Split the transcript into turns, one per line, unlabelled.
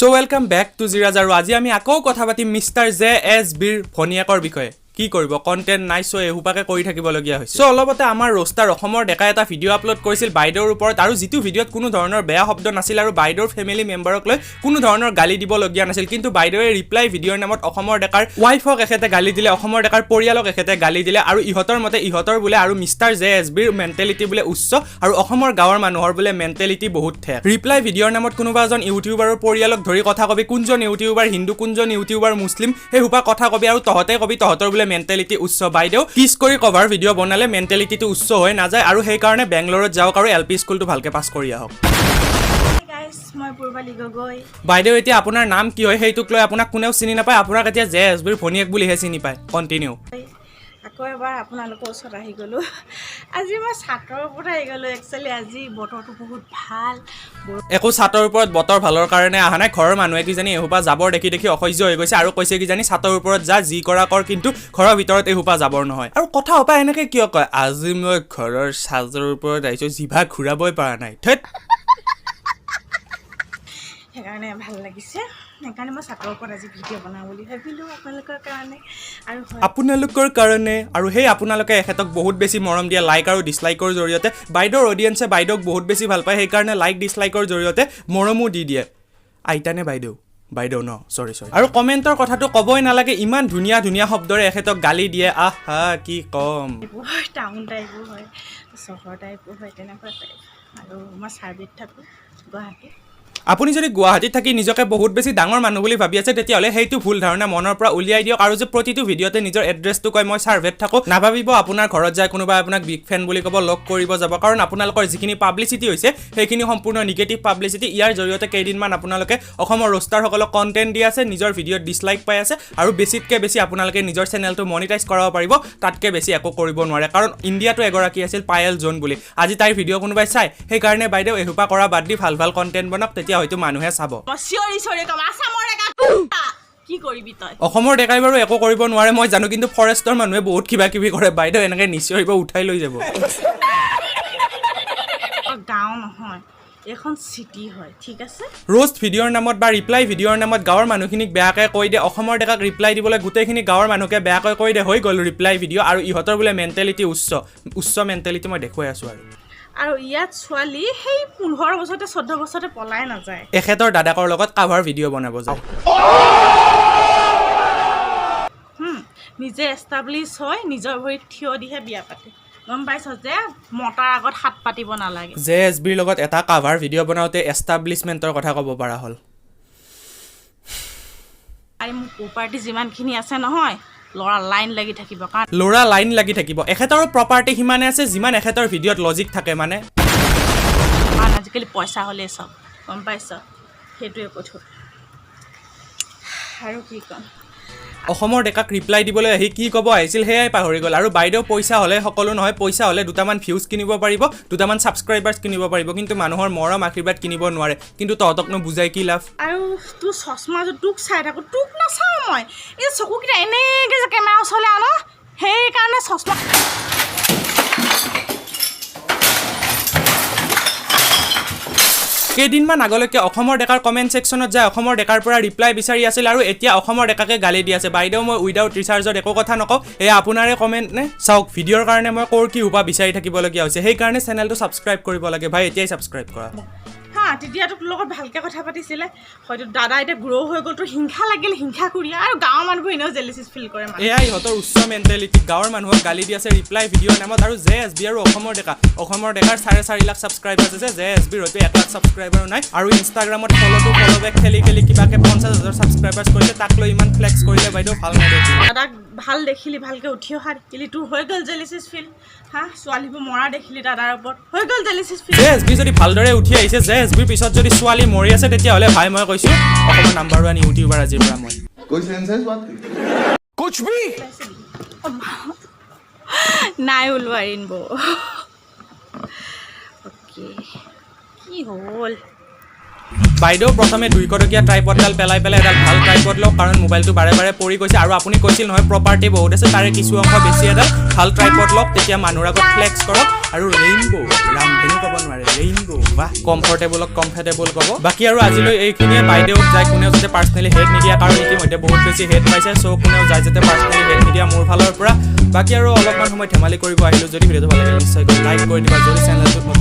So welcome back to Jiraj আৰু আজি আমি আকৌ কথা পাতিম মিষ্টাৰ জে এছ বিৰ ভনীয়েকৰ বিষয়ে। কি কৰিব, কণ্টেণ্ট নাই, চ' এসোপাকে কৰি থাকিবলগীয়া হৈছে। চ' অলপতে আমাৰ ৰ'ষ্টাৰ অসমৰ ডেকা এটা ভিডিঅ' আপলোড কৰিছিল বাইদেউৰ ওপৰত আৰু যিটো ভিডিঅ'ত কোনো ধৰণৰ বেয়া শব্দ নাছিল আৰু বাইদেউৰ ফেমিলি মেম্বাৰক লৈ কোনো ধৰণৰ গালি দিবলগীয়া নাছিল। কিন্তু বাইদেৱে ৰিপ্লাই ভিডিঅ'ৰ নামত অসমৰ ডেকাৰ ৱাইফক এখেতে গালি দিলে, অসমৰ ডেকাৰ পৰিয়ালক এখেতে গালি দিলে আৰু ইহঁতৰ মতে ইহঁতৰ বোলে আৰু মিষ্টাৰ জে এছ বিৰ মেণ্টেলিটি বোলে উচ্চ আৰু অসমৰ গাঁৱৰ মানুহৰ বোলে মেণ্টেলিটি বহুত ঠেক। ৰিপ্লাই ভিডিঅ'ৰ নামত কোনোবা এজন ইউটিউবাৰৰ পৰিয়ালক ধৰি কথা কবি, কোনজন ইউটিউবাৰ হিন্দু, কোনজন ইউটিউবাৰ মুছলিম, সেই সোপা কথা কবি আৰু তহঁতে কবি তহঁতৰ বোলে মেণ্টেলিটি উচ্চ। বাইদেউ, কিছ কৰি কভাৰ ভিডিঅ' বনালে মেণ্টেলিটিটো উচ্চ হৈ নাযায় আৰু সেইকাৰণে বেংগলোৰত যাওক আৰু এল পি স্কুলটো ভালকে পাছ কৰি আহক।
গাইছ, মই পূৰ্বালী গগৈ।
বাইদেউ, এতিয়া আপোনাৰ নাম কি হয় সেইটোক লৈ আপোনাক কোনেও চিনি নাপায়। আপোনাক এতিয়া জে এছ বিৰ ভনীয়েক বুলিহে চিনি পায়। কণ্টিনিউ।
আকৌ এবাৰ আপোনালোকৰ ওচৰত আহি গ'লোঁ। আজি মই চাটৰ ওপৰত আহি গ'লোঁ। একচুৱেলি আজি বতৰটো বহুত ভাল।
একো চাটৰ ওপৰত বতৰ ভালৰ কাৰণে অহা নাই। ঘৰৰ মানুহে কিজানি এসোপা জাবৰ দেখি দেখি অসহ্য হৈ গৈছে আৰু কৈছে কিজানি চাটৰ ওপৰত যা, যি কৰা কৰ, কিন্তু ঘৰৰ ভিতৰত এসোপা জাবৰ নহয়। আৰু কথা সোপা এনেকে কিয় কয়, "আজি মই ঘৰৰ চাদৰ ওপৰত আহিছোঁ"? জিভা ঘূৰাবই পৰা নাই, ধেত।
সেইকাৰণে ভাল লাগিছে। সেইকাৰণে মই চাটৰ ওপৰত আজি ভিডিঅ' বনাওঁ বুলি ভাবিলোঁ আপোনালোকৰ কাৰণে আৰু হয়।
আপোনালোকৰ কাৰণে। আৰু সেই আপোনালোকে এখেতক বহুত বেছি মৰম দিয়ে লাইক আৰু ডিছলাইকৰ জৰিয়তে। বাইদেউৰ অডিয়েঞ্চে বাইদেউক বহুত বেছি ভাল পায়, সেইকাৰণে লাইক ডিছলাইকৰ জৰিয়তে মৰমো দি দিয়ে। আইতানে বাইদেউ? বাইদেউ ন, চৰি চৰি। আৰু কমেণ্টৰ কথাটো ক'বই নালাগে, ইমান ধুনীয়া ধুনীয়া শব্দৰে এখেতক গালি দিয়ে, আহ হা, কি ক'ম।
হয়, টাউন টাইপো হয়, চহৰ টাইপো হয়, তেনেকুৱা টাইপ। আৰু মই ছাৰ্ভেত থাকোঁ গুৱাহাটীত।
আপুনি যদি গুৱাহাটীত থাকি নিজকে বহুত বেছি ডাঙৰ মানুহ বুলি ভাবি আছে, তেতিয়াহ'লে সেইটো ভুল ধাৰণা মনৰ পৰা উলিয়াই দিয়ক। আৰু যে প্ৰতিটো ভিডিঅ'তে নিজৰ এড্ৰেছটো কয়, "মই ছাৰ্ভেত থাকোঁ", নাভাবিব আপোনাৰ ঘৰত যায় কোনোবাই আপোনাক বিগ ফেন বুলি ক'ব, লগ কৰিব যাব। কাৰণ আপোনালোকৰ যিখিনি পাব্লিচিটি হৈছে, সেইখিনি সম্পূৰ্ণ নিগেটিভ পাব্লিচিটি। ইয়াৰ জৰিয়তে কেইদিনমান আপোনালোকে অসমৰ ৰ'ষ্টাৰসকলক কণ্টেণ্ট দি আছে, নিজৰ ভিডিঅ'ত ডিছলাইক পাই আছে আৰু বেছিতকৈ বেছি আপোনালোকে নিজৰ চেনেলটো মনিটাইজ কৰাব পাৰিব, তাতকৈ বেছি একো কৰিব নোৱাৰে। কাৰণ ইণ্ডিয়াতো এগৰাকী আছিল পায়েল জোন বুলি, আজি তাইৰ ভিডিঅ' কোনোবাই চাই? সেইকাৰণে বাইদেউ, এসোপা কৰা বাদ দি ভাল ভাল কণ্টেণ্ট বনাওক, তেতিয়া হয়তো মানুহে চাব।
মই চিঞৰি চিঞৰি ক'ম, আছামৰ ডেকা, কি কৰিবি তই?
অসমৰ ডেকাই বাৰু একো কৰিব নোৱাৰে, মই জানো, কিন্তু ফৰেষ্টৰ মানুহে বহুত কিবা কিবি কৰে। বাইদেউ, এনেকৈ নিচিঞৰিব, উঠাই লৈ যাব।
গাঁও নহয়, এইখন চিটি হয়, ঠিক আছে?
ৰ'ষ্ট ভিডিঅ'ৰ নামত বা ৰিপ্লাই ভিডিঅ'ৰ নামত গাঁৱৰ মানুহখিনিক বেয়াকৈ কৈ দিয়ে। অসমৰ ডেকাক ৰিপ্লাই দিবলৈ গোটেইখিনি গাঁৱৰ মানুহকে বেয়াকৈ কৈ দিয়ে, হৈ গ'ল ৰিপ্লাই ভিডিঅ'। আৰু ইহঁতৰ বোলে মেণ্টেলিটি উচ্চ। উচ্চ মেণ্টেলিটি মই দেখুৱাই আছোঁ আৰু।
আৰু ইয়াত ছোৱালী সেই 15 বছৰতে, 14 বছৰতে পলাই নাযায়।
এখেতৰ দাদাকৰ লগত কাভাৰ ভিডিঅ' বনাব যায়।
নিজে এষ্টাব্লিছ হৈ নিজৰ ভৰিত থিয় দিহে বিয়া পাতে। গম পাইছ যে মতাৰ আগত হাত পাতিব নালাগে।
জে এছ বিৰ লগত এটা কাভাৰ ভিডিঅ' বনাওঁতে এষ্টাব্লিছমেণ্টৰ কথা ক'ব পৰা হ'ল।
আৰু মোৰ প্ৰপাৰ্টি যিমানখিনি আছে নহয়, ল'ৰা লাইন লাগি থাকিব, কাৰণ
ল'ৰা লাইন লাগি থাকিব। এখেতৰো প্ৰপাৰ্টি সিমানে আছে যিমান এখেতৰ ভিডিঅ'ত লজিক থাকে মানে।
কাৰণ আজিকালি পইচা হ'লেই চব, গম পাইছ? সেইটোৱে কৈছোঁ। আৰু কি ক'ম?
অসমৰ ডেকাক ৰিপ্লাই দিবলৈ আহি কি ক'ব আহিছিল সেয়াই পাহৰি গ'ল। আৰু বাইদেউ, পইচা হ'লে সকলো নহয়। পইচা হ'লে দুটামান ভিউজ কিনিব পাৰিব, দুটামান ছাবস্ক্ৰাইবাৰ্ছ কিনিব পাৰিব, কিন্তু মানুহৰ মৰম আশীৰ্বাদ কিনিব নোৱাৰে। কিন্তু তহঁতকনো বুজাই কি লাভ?
আৰু তোৰ চশমাযোৰ, তোক চাই থাকোঁ, তোক নাচাওঁ মই। এই চকুকেইটা এনেকৈ যে কেমেৰা ওচৰলৈ আন, সেইকাৰণে চশমা।
কেইদিনমান আগলৈকে অসমৰ ডেকাৰ কমেণ্ট ছেকশ্যনত যায় অসমৰ ডেকাৰ পৰা ৰিপ্লাই বিচাৰি আছিল আৰু এতিয়া অসমৰ ডেকাকে গালি দি আছে। বাইদেউ, মই উইদাউট ৰিচাৰ্জত একো কথা নকওঁ। এয়া আপোনাৰে কমেণ্ট নে? চাওক, ভিডিঅ'ৰ কাৰণে মই ক'ৰ কি সোপা বিচাৰি থাকিবলগীয়া হৈছে। সেইকাৰণে চেনেলটো ছাবস্ক্ৰাইব কৰিব লাগে ভাই, এতিয়াই ছাবস্ক্ৰাইব কৰা।
হা, তেতিয়া তোৰ লগত ভালকৈ কথা পাতিছিলে। হয়তো দাদা এতিয়া গ্ৰ' হৈ গ'ল, তোৰ হিংসা লাগিল, হিংসা কৰিয়া। আৰু গাঁৱৰ মানুহবোৰ এনেও জেলিচিছ ফিল কৰে মানে।
এয়া ইহঁতৰ উচ্চ মেণ্টেলিটি। গাঁৱৰ মানুহক গালি দি আছে ৰিপ্লাই ভিডিঅ'ৰ নামত। আৰু জে এছ বি আৰু অসমৰ ডেকা, অসমৰ ডেকাৰ 4.5 লাখ ছাবস্ক্ৰাইবাৰ্ছ আছে, জে এছ বিৰ হয়তো 1 লাখ ছাবস্ক্ৰাইবাৰো নাই। আৰু ইনষ্টাগ্ৰামত ফ'ল'টো ফ'ল' বেক খেলি খেলি কিবাকে 50 হাজাৰ ছাবস্ক্ৰাইবাৰ্ছ কৰিছে, তাক লৈ ইমান ফ্লেক্স কৰিলে বাইদেউ, ভাল নেদেখি।
দাদাক ভাল দেখিলি, ভালকৈ উঠি অহা দেখিলি, তোৰ হৈ গ'ল জেলিচিছ ফিল। হা, ছোৱালীবোৰ মৰা দেখিলি দাদাৰ ওপৰত, হৈ গ'ল জেলিচিছ ফিল।
জে এছ বি যদি ভালদৰে উঠি আহিছে, জে এছ বিৰ পিছত যদি ছোৱালী মৰি আছে, তেতিয়াহ'লে ভাই মই কৈছোঁ, অসমৰ নাম্বাৰ ওৱান ইউটিউবাৰ আজিৰ পৰা মই।
कोई सेंस है इस बात की?
कुछ भी।
নাই ওলোৱা ৰেইনব'। অ'কে, কি হ'ল?
বাইদেউ, প্ৰথমে 200 টকীয়া ট্ৰাইপডডাল পেলাই পেলাই এডাল ভাল ট্ৰাইপড লওক, কাৰণ মোবাইলটো বাৰে বাৰে পৰি গৈছে। আৰু আপুনি কৈছিল নহয় প্ৰপাৰ্টি বহুত আছে, তাৰে কিছু অংশ বেছি এডাল ভাল ট্ৰাইপড লওক, তেতিয়া মানুহৰ আগত ফ্লেক্স কৰক। আৰু ৰেইনব' ৰামধেনু। ক'ব নোৱাৰে, ৰেইনব' বাহ। কমফৰ্টেবলক কমফৰ্টেবল ক'ব। বাকী আৰু আজিলৈ এইখিনিয়ে। বাইদেউক যায় কোনেও যাতে পাৰ্চনেলি হেট নিদিয়া, কাৰণ ইতিমধ্যে বহুত বেছি হেট পাইছে। চ' কোনেও যায় যাতে পাৰ্চনেলি হেট নিদিয়া মোৰ ফালৰ পৰা। বাকী আৰু অলপমান সময় ধেমালি কৰিব আহিলোঁ। যদি ভিডিঅ'টো ভাল লাগে, নিশ্চয়কৈ লাইক কৰি দিবা। যদি চেনেলটোত নতুন